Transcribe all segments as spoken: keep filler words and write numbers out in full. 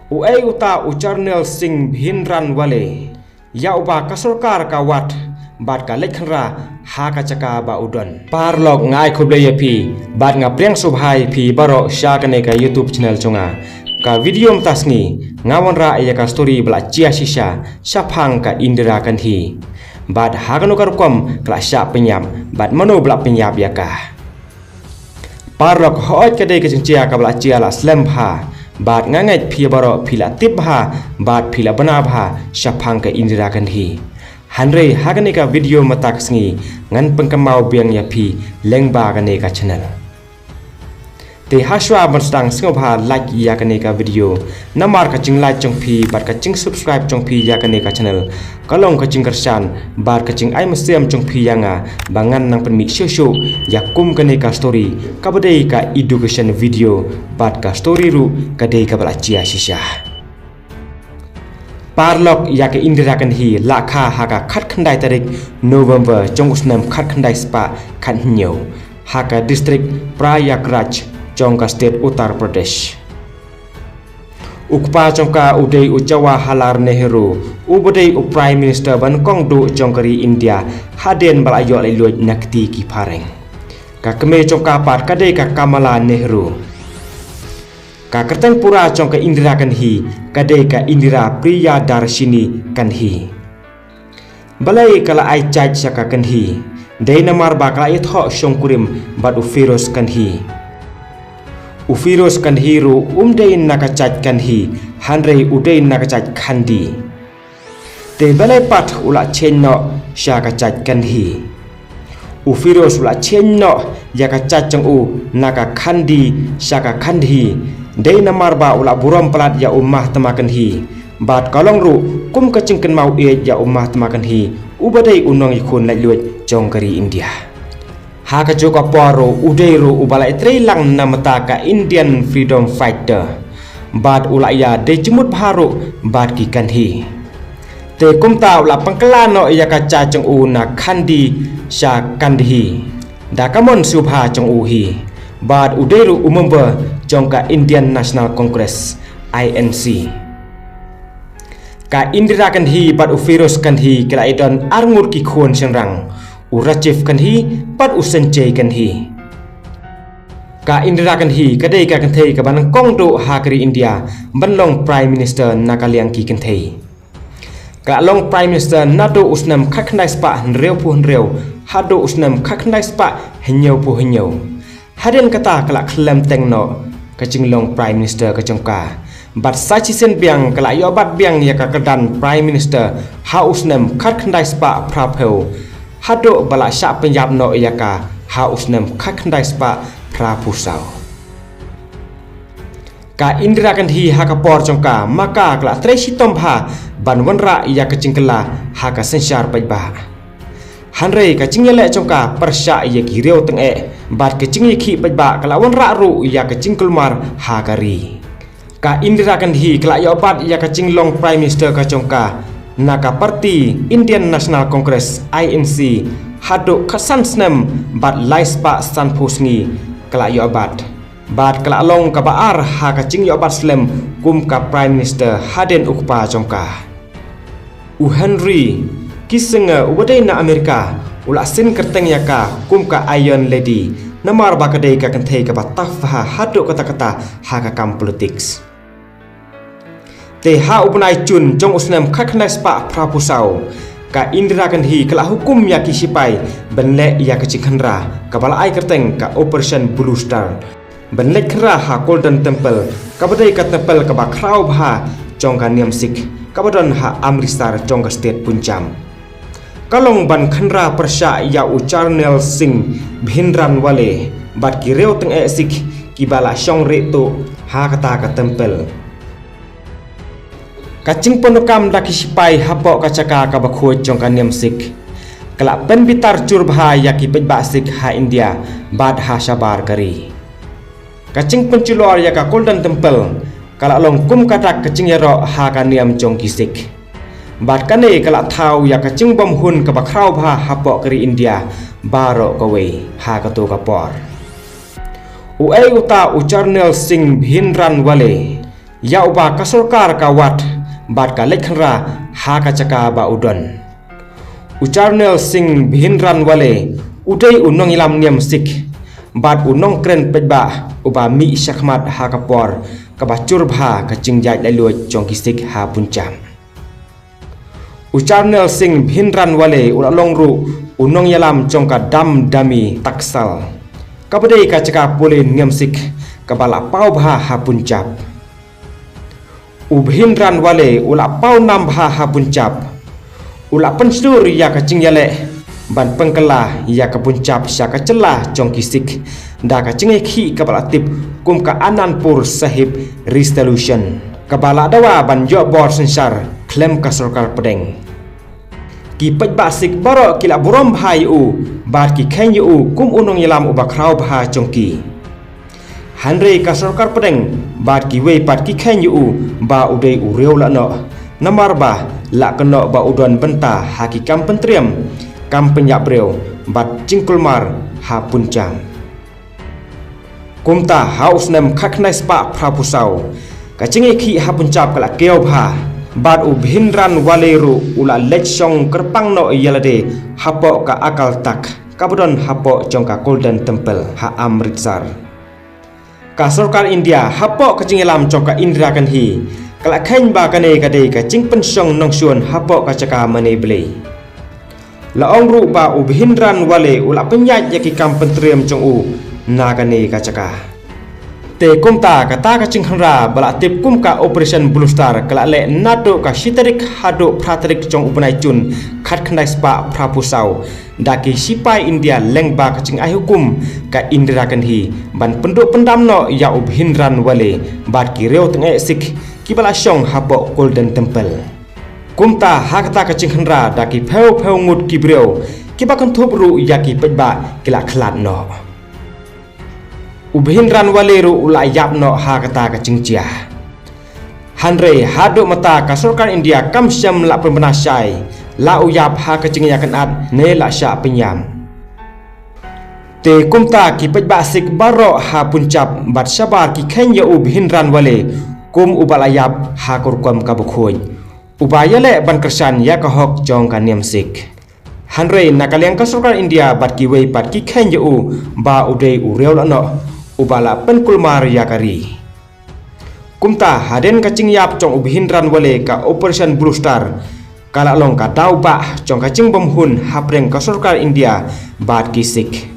U ei uta u Charnel Singh Bhindranwale, ïa uba ka sorkar ka wad bad ka leit khynra ha ka jaka ba u don. Paralok, nga ai khublei ïa phi bad nga pdiang sngewbha ïa phi baroh sha kane ka YouTube channel jong nga. Ka video mynta sngi nga wanrah ïa ka story ba la jia shisha shaphang ka Indira Gandhi. Bad ha kano ka rukom ka la shah pynïap bad mano ba la pynïap ïa ka. Paralok, hooid ka dei ka jingjia kaba la jia la slem bha. Bad nga ngeit phi baroh phi la tip bha bad phi la bna bha shaphang ka Indira Gandhi. Hynrei ha kane ka video mynta ka sngi ngan pynkynmaw biang ïa phi lyngba kane ka channel. Te hashwa ban sdang, sngewbha like ïa kane ka video. Namar ka jinglike jong phi bad ka jingsubscribe jong phi ïa kane ka channel ka long ka jingkyrshan bad ka jingai mynsiem jong phi ïa nga ba ngan nang pynmih shuh shuh ïa kum kane ka story kaba dei ka education video bad ka story ruh ka dei kaba la jia shisha. Paralok, ïa ka Indira Gandhi la kha ha ka khatkhyndai tarik November jong u snem khatkhyndai spah khathynñiew ha ka district Prayagraj jong ka state Uttar Pradesh. U kpa jong ka u dei u Jawaharlal Nehru, uba dei u Prime Minister ba nyngkong duh jong ka ri India hadien ba la ïoh laitluid na kti ki phareng. Ka kmie jong ka pat ka dei ka Kamala Nehru. Ka kyrteng pura jong ka Indira Gandhi ka dei ka Indira Priyadarshini Gandhi. Balei ka la ai jait sha ka Gandhi? Dei namar ba ka la ïathoh shongkurim bad u Firoz Gandhi. U Firoz Gandhi ruh um dei na ka jait Gandhi, hynrei u dei na ka jait Gandhi. Te balei pat u la change noh sha ka jait Gandhi? U Firoz u la change noh ïa ka jait jong u na ka Gandhi sha ka Gandhi. Dei namar ba u la burom palat ïa u Mahatma Gandhi. Bad ka long ruh kum ka jingkynmaw ïeit ïa u Mahatma Gandhi, uba dei u nongïakhun laitluid jong ka ri India. Ha kajuh ka por ruh u dei ruh uba la ïatrei lang na bynta ka Indian freedom fighter. Bad u la ïadei jingmut bha ruh bad ki Gandhi. Te kumta u la pynkylla noh ïa ka jait jong u na Gandhi sha Gandhi da ka mon sngewbha jong u hi. Bad u dei ruh u member jong ka Indian National Congress, I N C. Ka Indira Gandhi bad u Firoz Gandhi ki la ïadon arngut ki khun shynrang, u Rajiv Gandhi bad u Sanjay Gandhi. Ka Indira Gandhi ka dei ka kynthei kaba nyngkong duh ha ka ri India ban long Prime Minister na ka liang ki kynthei. Ka la long Prime Minister naduh u snem khatkhyndai spah hynriewphew hynriew haduh u snem khatkhyndai spah hynñiewphew hynñiew. Hadien kata ka la khlem teng noh ka jinglong Prime Minister ka jong ka. Bad sa shisien biang ka la ïoh bat biang ïa ka kyrdan Prime Minister ha u snem khatkhyndai spah phraphew, haduh ba la shah pynïap noh ïa ka ha u snem khatkhyndai spah phraphew saw. Ka Indira Gandhi ha ka por jong ka, ma ka ka la trei shitom bha ban wanrah ïa ka jingkylla ha ka synshar paidbah. Hynrei ka jingïaleh jong ka pyrshah ïa ki riew tyngeh bad ka jingïakhih paidbah ka la wanrah ruh ïa ka jingkulmar ha ka ri. Ka Indira Gandhi ka la ïoh bat ïa ka jinglong Prime Minister ka jong ka na ka party Indian National Congress, I N C, haduh khatsan snem bad lai spah sanphew sngi ka la ïoh bat. Bad ka la long kaba ar ha ka jingïoh bat slem kum ka Prime Minister hadien u kpa jong ka. U Henry Kissinger uba dei na Amerika u la seng kyrteng ïa ka kum ka Iron Lady namar ba ka dei ka kynthei kaba tough bha haduh katta katta ha ka kam politics. Te ha u bnai Jun jong u snem khatkhyndai spah phraphew saw, ka Indira Gandhi ka la hukum ïa ki shipai ban leh ïa ka jingkhynra kaba la ai kyrteng ka Operation Blue Star, ban leit khynra ha Golden Temple, kaba dei ka temple kaba khraw bha jong ka niam Sikh, kaba don ha Amritsar jong ka state Punjab. Ka long ban khynra pyrshah ïa u Charnel Singh Bhindranwale bad ki riew tyngeh Sikh kiba la shong rieh tuh ha kata ka temple. Ka jingpyndonkam da ki shipai hapoh ka jaka kaba khuid jong ka niam Sikh ka la pynbitar jur bha ïa ki paidbah Sikh ha India bad ha shabar ka ri. Ka jingpynjulor ïa ka Golden Temple ka la long kum ka dak ka jingïaroh ha ka niam jong ki Sikh. Bad kane ka la thaw ïa ka jingbym hun kaba khraw bha hapoh ka ri India baroh kawei ha kato ka por. U ei uta u Charnel Singh Bhindranwale? ïa uba ka sorkar ka wad bad ka leit khynra ha ka jaka ba u don. U Charnel Singh Bhindranwale u dei u nongïalam niam Sikh bad u nongkren paidbah uba mih shakhmat ha ka por kaba jur bha ka jingïaid laitluid jong ki Sikh ha Punjab. U Charnel Singh Bhindranwale u la long ruh u nongïalam jong ka Dam Dami Taxal, kaba dei ka jaka pule niam Sikh kaba la paw bha ha Punjab. U Bhindranwale u la paw nam bha ha Punjab. U la pynshlur ïa ka jingïaleh ban pynkylla ïa ka Punjab sha ka jylla jong ki Sikh da ka jingïakhih kaba la tip kum ka Anandpur Sahib Resolution, kaba la dawa ban ïoh bor synshar khlem ka sorkar pdeng. Ki paidbah Sikh baroh ki la burom bha ïa u bad ki kheiñ ïa u kum u nongïalam uba khraw bha jong ki. Hynrei ka sorkar pdeng bad kiwei pat ki kheiñ ïa u ba u dei u riewlehnoh, namar ba la kynnoh ba u don bynta ha ki kam pyntriem, kam pynïap briew bad jingkulmar ha Punjab. Kumta ha u snem khatkhyndai spah phraphew saw, ka jingïakhih ha Punjab ka la kiew bha bad u Bhindranwale ruh u la leit shong kyrpang noh ïa lade hapoh ka Akal Takht kaba don hapoh jong ka Golden Temple ha Amritsar. Ka sorkar India hapoh ka jingïalam jong ka Indira Gandhi ka la kheiñ ba kane ka dei ka jingpynshong nongshun hapoh ka jaka mane blei. La ong ruh ba u Bhindranwale u la pynïaid ïa ki kam pyntriem jong u na kane ka jaka. Te kumta kata ka jingkhynra ba la tip kum ka Operation Blue Star ka la leh naduh ka shi tarik haduh phra tarik jong u bnai Jun khatkhyndai spah phraphew saw da ki shipai India lyngba ka jingai hukum ka Indira Gandhi ban pynduh pyndam noh ïa u Bhindranwale bad ki riew tyngeh Sikh kiba la shong hapoh Golden Temple. Kumta ha kata ka jingkhynra da ki phew phew ngut ki briew kiba kynthup ruh ïa ki paidbah ki la khlad noh. U Bhindranwale ruh u la ïap noh ha kata ka jingjia. Hynrei haduh mynta ka sorkar India kam shym la pynbna shai la u ïap ha ka jingïakynad ne la shah pynïap. Te kumta ki paidbah Sikh baroh ha Punjab bad shabar ki kheiñ ïa u Bhindranwale kum uba la ïap ha ka rukom kaba khuid, uba ïaleh ban kyrshan ïa ka hok jong ka niam Sikh. Hynrei na ka liang ka sorkar India bad kiwei pat ki kheiñ ïa u ba u dei u riewlehnoh uba la pynkulmar ïa ka ri. Kumta hadien ka jingïap jong u Bhindranwale, ka Operation Blue Star ka la long ka daw bah jong ka jingbymhun hapdeng ka sorkar India bad ki Sikh.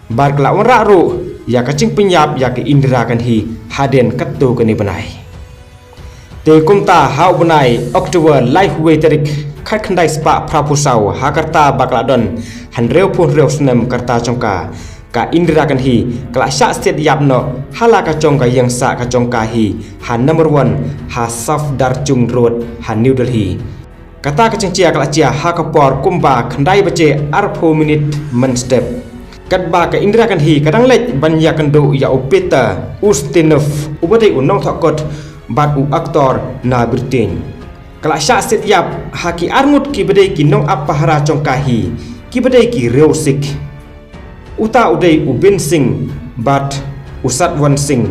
Bad ka la wanrah ruh ïa ka jingpynïap ïa ka Indira Gandhi hadien katto katne bnai. Te kumta ha u bnai October, lai wei tarik, khatkhyndai spah phraphew saw, ha ka rta ba ka la don hynriewphew hynriew snem ka rta jong ka, ka Indira Gandhi ka la shah siat ïap noh ha la ka jong ka ïing sah ka jong ka hi ha number one ha Safdarjung Road ha New Delhi. Kata ka jingjia ka la jia ha ka por kumba khyndai baje arphew minit mynstep, katba ka Indira Gandhi ka dang leit ban ïakynduh ïa u Peter Ustinov, uba dei u nongthoh kot bad u aktor na Britain. Ka la shah siat ïap ha ki arngut kiba dei ki nongap pahara jong ka hi, kiba dei ki riew Sikh. Uta u dei u Bin Singh bad u Satwan Singh.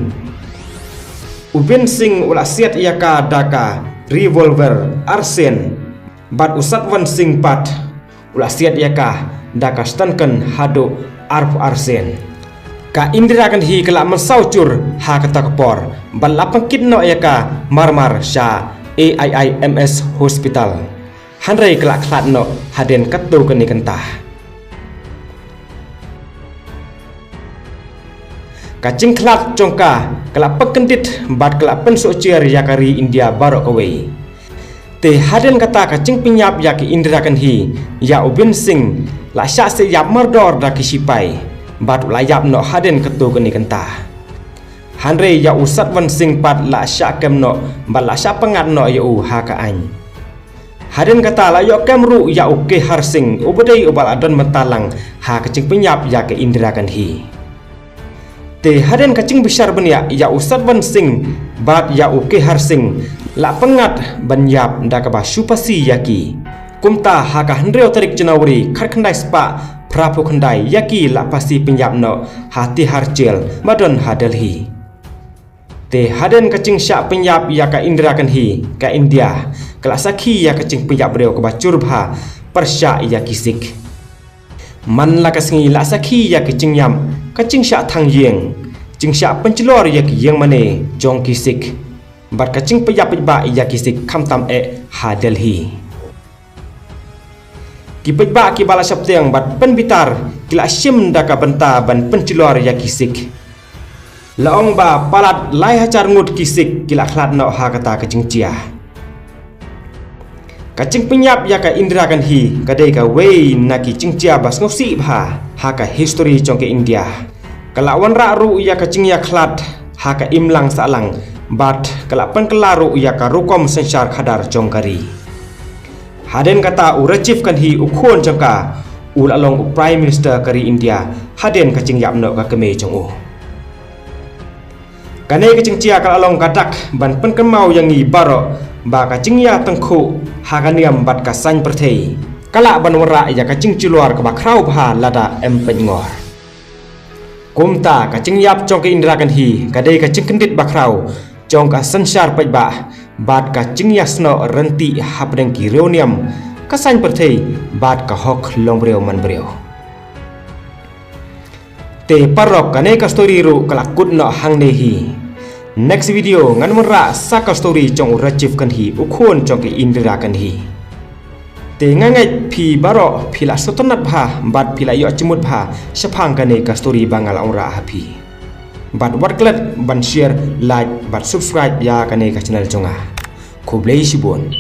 U Bin Singh u la siat ïa ka da ka revolver arsien, bad u Satwan Singh pat u la siat ïa ka da ka stun gun haduh arphew arsien. Ka Indira Gandhi ka la mynsaw jur ha kata ka por bad la pynkit noh ïa ka marmar sha A I I M S Hospital. Hynrei ka la khlad noh hadien katto katne kynta. Ka jingkhlad jong ka ka la pynkyndit bad ka la pynsuhjer ïa ka ri India baroh kawei. Te hadien kata ka jingpynïap ïa ka Indira Gandhi, ïa u Bin Singh la shah siat ïap mardor da ki shipai bad u la ïap noh hadien katto katne kynta. Hynrei ïa u Satwan Singh pat la shah kem noh bad la shah pyngngad noh ïa u ha ka aiñ. Hadien kata la ïoh kem ruh ïa u Kehar Singh, uba dei uba la don bynta lang ha ka jingpynïap ïa ka Indira Gandhi. Te hadien ka jingbishar bniah, ïa u Satwan Singh bad ïa u Kehar Singh la pyngngad ban ïap da kaba shu phasi ïa ki. Kumta ha ka hynriew tarik January, khatkhyndai spah phraphew khyndai, ïa ki la phasi pynïap noh ha Tihar Jail ba don ha Delhi. Te hadien ka jingshah pynïap ïa ka Indira Gandhi, ka India ka la sakhi ïa ka jingpynïap briew kaba jur bha pyrshah ïa ki Sikh. Man la ka sngi la sakhi ïa ka jingïap, ka jingshah thang ïing, jingshah pynjlor ïa ki ïing mane jong ki Sikh, bad ka jingpynïap paidbah ïa ki Sikh khamtam eh ha Delhi. Ki paidbah kiba la sheptieng bad pynbitar ki la shim da ka bynta ban pynjlor ïa ki Sikh. La ong ba palat lai hajar ngut ki Sikh ki la khlad noh ha kata ka jingjia. Ka jingpynïap ïa ka Indira Gandhi ka dei kawei na ki jingjia ba sngewsih bha ha ka histori jong ka India. Ka la wanrah ruh ïa ka jingïakhlad ha ka imlang sahlang bad ka la pynkylla ruh ïa ka rukom synshar khadar jong ka ri. Hadien kata u Rajiv Gandhi u khun jong ka u la long u Prime Minister ka ri India hadien ka jingïap noh ka kmie jong u. Kane ka jingjia ka la long ka dak ban pynkynmaw ïa ngi baroh ba ka jingïatyngkhuh ha ka niam bad ka saiñ pyrthei ka lah ban wanrah ïa ka jingjulor kaba khraw bha lada em pynngor. Kumta ka jingïap jong ka Indira Gandhi ka dei ka jingkyndit bakhraw jong ka synshar paidbah bad ka jingïasnoh rynti hapdeng ki riewniam, ka saiñ pyrthei bad ka hok long briew man briew. Te paralok, kane ka story ruh ka la kut noh hangne hi. Next video ngan wanrah sa ka story jong u Rajiv Gandhi, u khun jong ka Indira Gandhi. Te nga ngeit phi baroh phi la sngewtynnat bha bad phi la ïoh jingmut bha shaphang kane ka story ba nga la wanrah ha phi. Bad wat klet ban share, like bad subscribe ïa kane ka channel jong nga. Khublei shibun.